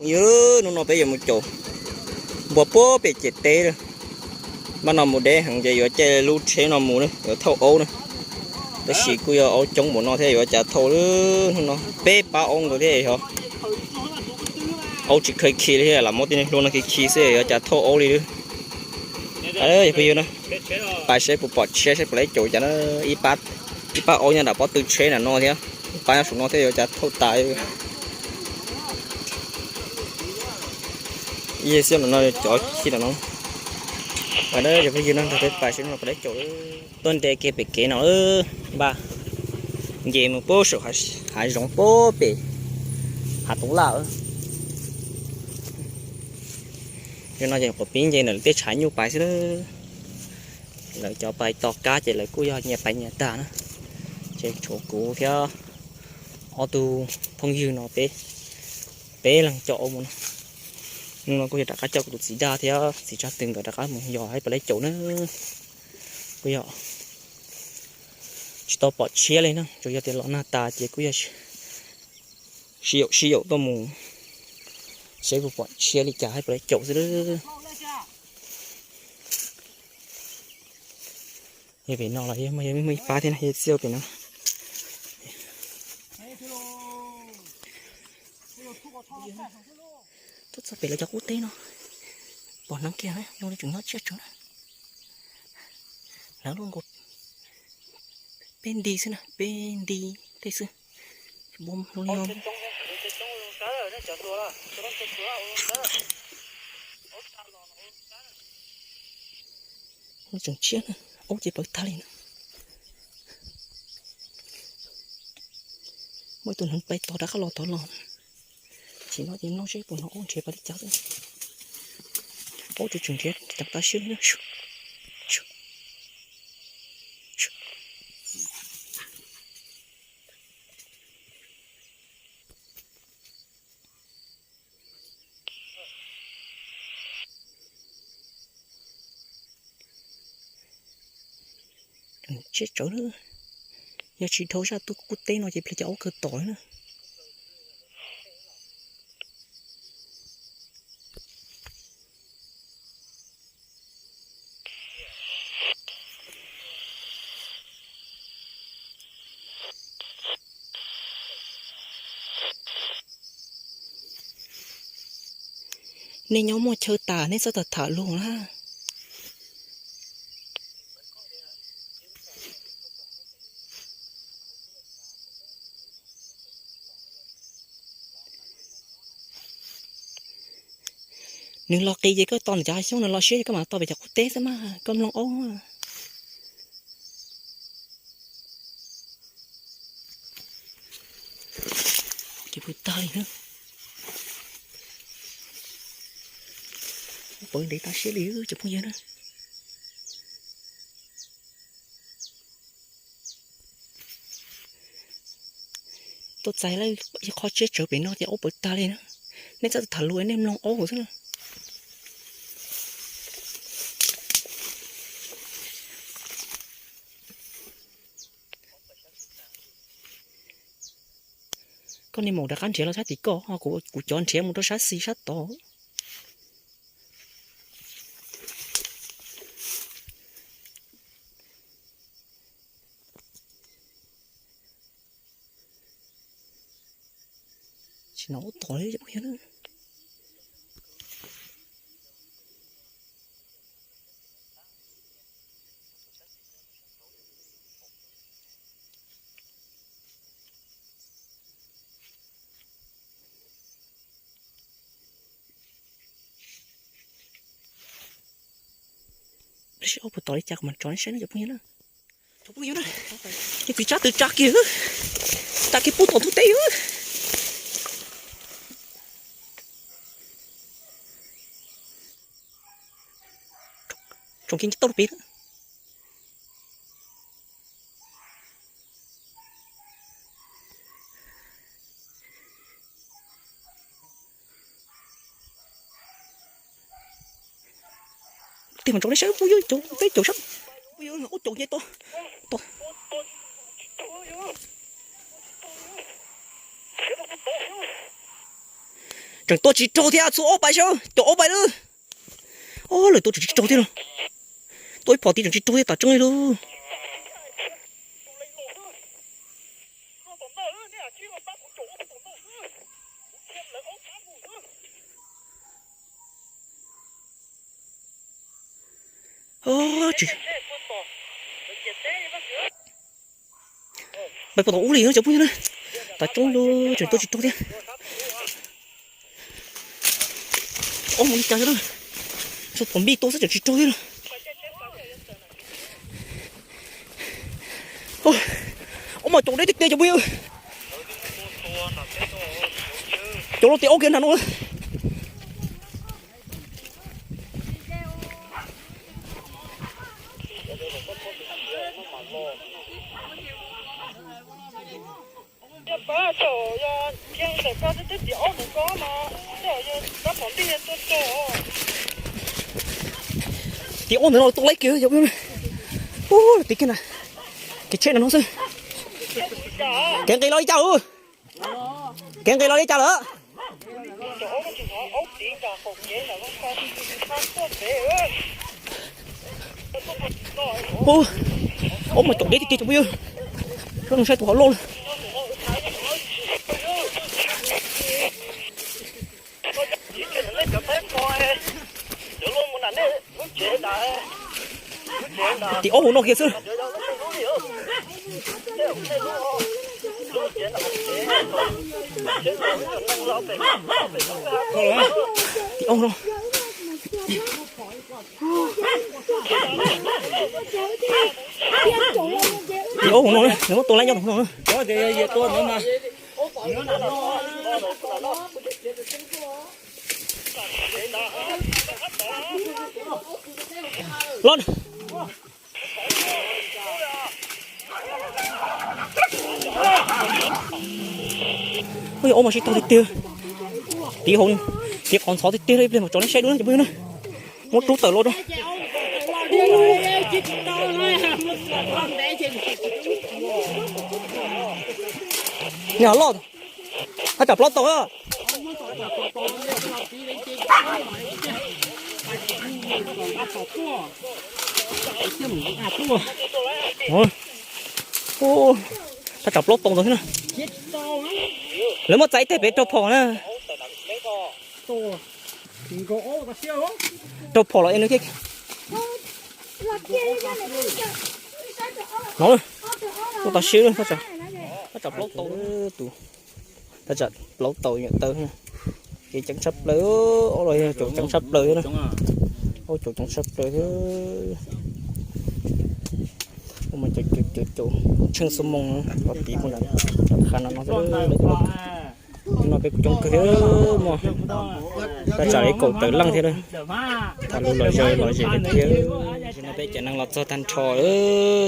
Yog hnub no peb yuav mus caum npua puag pem ciam teb lawm. Npaj no mus deb heev ces yuav caij lub tsheb no mus na, yuav thauj aub na. Tab sis kuj yog aub coob npaum no thiab yuav cas thauj lawm. Hnub no peb pab aub nkaus thiab yog aub tsis kheev khi li thiab, lam muab tej niag hlua no khi khi xwb yuav cas thauj aub li lawm. Yog phooj ywg na, pais saib puas pom tshiab, saib puas laib caum cas na. Ib pab aub nyob nram pob tw tsheb nram no thiab, ib pab nyob saum no thiab yuav cas thauj tas. Yog xwb no, cov khi no. Pais na yog phooj ywg na, nrog peb pais saib no puas laib caum. Tuaj nres kiag pem kev no, npaj nce mus puag saum hav zoov puag pem hav tub laj. Yog no ces quav pib nce ntawm tej tshav nyuj pais xwb. Lawv cov pais tos kab ces lawv kuj yog nyias pais nyias tag na. Ces tshuav kuv thiab ob tug phooj ywg no peb, peb leeg coj aub mus no. Hnub no kuj yog rov qab coj kuv tus txiv Daj thiab txiv Tsab Tw nkawd rov qab mus yos saib puas laib caum na. Kuj yog tsis tau pom tshiab li na, tsuas yog tias los nag tas ces kuj yog sib yaum sib yaum tuaj mus saib puas pom tshiab li cas saib puas laib caum xwb. Yog pem no los yog muaj ib pab thiab na, yog txij pem no. Tuaj txog pem lawv cov qub teb no, pom hneev kiag zoo li tseem nyob tsiaj tsev na. Lawv lub nkaus peb nti xwb na, peb nti tej xwb. Tseem tshiab na, aub ces pawv tag li na. Muaj ib tug hneev pais tod rov qab los tod los. Tsis no ces mloog seb puas hnov aub nrhiav pais li cas xwb. Aub tseem nrhiav ceev tag siab li na. Tsiaj tsawv na, yog tsis dhau zaj tuaj qub teb no ces pliag cov aub kawg tom na. Nej nyob muaj chaw tas nej txhob tham tham luag na. Nws los qis ces koj tos nws cov hav xyoob, nws los siab ces koj mam tos pem cov qub teb xwb mas koj mloog aub. Ces pw tag li na. Pawv ntev tag siab li cov phooj ywg na. Tuaj txais lawm ib qho tsiaj tsawv pem no ces aub pawv tag li na. Nej txhob tham lus, nej mloog aub xwb na. Koj niag maum rov qab nrhiav los sab tim koj, kuv cov nrhiav mus rau sab xis sab tod. Tsis hnov aub tom li cov phooj ywg na. Tab sis aub puas tom li cas kuv mam tso nej saib na cov phooj ywg na. Cov phooj ywg na, ces txiv Tsab Tw tsa kiag, tsa kiag pub tom ntug teb. Tsoom kiag tau rau pem na. Tej mas tso nej saib phooj ywg, caum teb caum sab. Phooj ywg, ub caum nce to, to. Tua tsis raug thiab, txhua ob pais saib, caum ob pais lawm. Ob lawm tua tsis raug thiab los. Tua ib phom tid tseem tsis raug thiab, tas tseeb li lauj. Pais puag tom ub li cov phooj ywg na. Tas tseeb li, tseem tua tsis raug thiab. Ob mus li cas xwb, tsuas pom npij tua xwb tseem tsis raug thiab. Ob mas caum deb tiag tiag cov phooj ywg. Caum los tim ob kiag nram no. Tim ob ntawm no tua laib kiag, ub, tim kiag na, kev tsheb no no xwb. Kev nqis los li cas ub? Kev nqis los li cas lawm? Ub, ob mas caum deb tiag tiag cov phooj ywg. Saib no saib tus hov loj. Tim ob hauv no kiag xwb. Tim ob hauv no. Tim ob hauv no, nws muab tua laib nyob hauv no. Los. Ub, yog ob mas sib tog tiag tiag. Tiv hauv, tiv qhov ntxhov tiag tiag, ib pliag mas tso nej saib dua cov phooj ywg na. Muab rub tawm los rau. Nws hov loj, thaj tsam plaub tau. Thaj tsam plaub tau ntawd thiab na. Lawv muab txais ib teg pem raug phom na. Raug phom los es nws thiaj no. Ua tas siab, thaj tsam plaub tau, tus thaj tsam plaub tau nyuam taw. Kev ceev tshaj plaws, ob los yog caum ceev tshaj plaws thiab na. Ob caum ceev tshaj plaws thiab. Ua mas caum caum caum tsheej xuab moos los tiv puag nram qha no no. No peb coob kawg thiab, muaj thaj tsam li kaum tawm leej thiab. Tham lus lom zem lom zem tiag tiag. No peb cov neeg los txog tag nrho,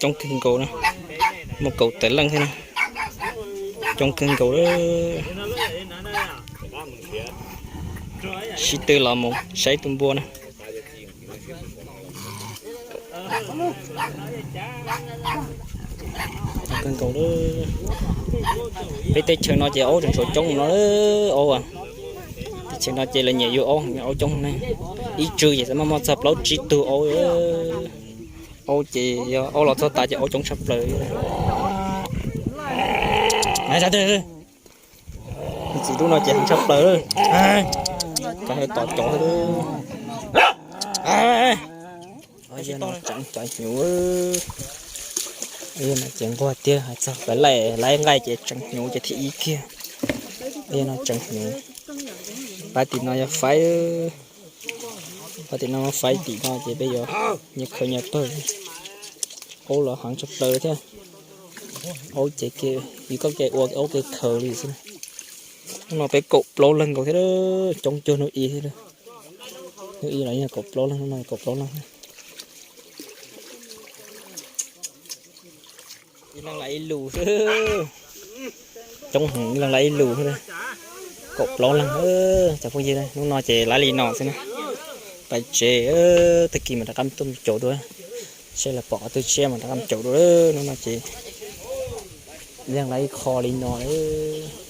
coob kawg nkaus na. Muaj kaum tawm leej thiab na. Coob kawg nkaus. Sib tw los mus saib tus npua na. Kawg nkaus lawm. Peb teb chaws no ces aub tseem tshuav coob no, aub. Teb chaws no ces lawv nyiam yuav aub, aub coob ne. Ib tswv ces xav muaj muaj txog plaub tsib tug aub. Aub ces yog aub los txog tas ces aub coob tshaj plaws. Txiv dub no ces heev tshaj plaws. Cov tom cov. Yog no tseem cov hnyuv. Yog no ces nquag tiag, hais txog peb laij laib nqaij ces tseem hnyuv ces thib ib kiag. Yog no tseem hnyuv. Pab tim no yog faib. Pab tim no faib, tim no ces peb yuav nyias khaws nyias pawg. Aub los heev tshaj plaws thiab. Aub ces yus koj ke ua aub ke khaws li xwb. Hnub no peb kaum plaub leeg nkaus thiab, coob cuag hnub ib thiab. Hnub ib los yog kaum plaub leeg, hnub no kaum plaub leeg. Ib leeg lav ib lus xwb. Coob heev, ib leeg lav ib lus xwb. Kaum plaub leeg. Cov phooj ywg, hnub no ces lav li no xwb na. Pais tsev, tag kis mam rov qab tuaj caum dua. Seb lawv pom qhov twg tshiab mam rov qab caum dua. Hnub no ces ib leeg lav ib qho li no lawm.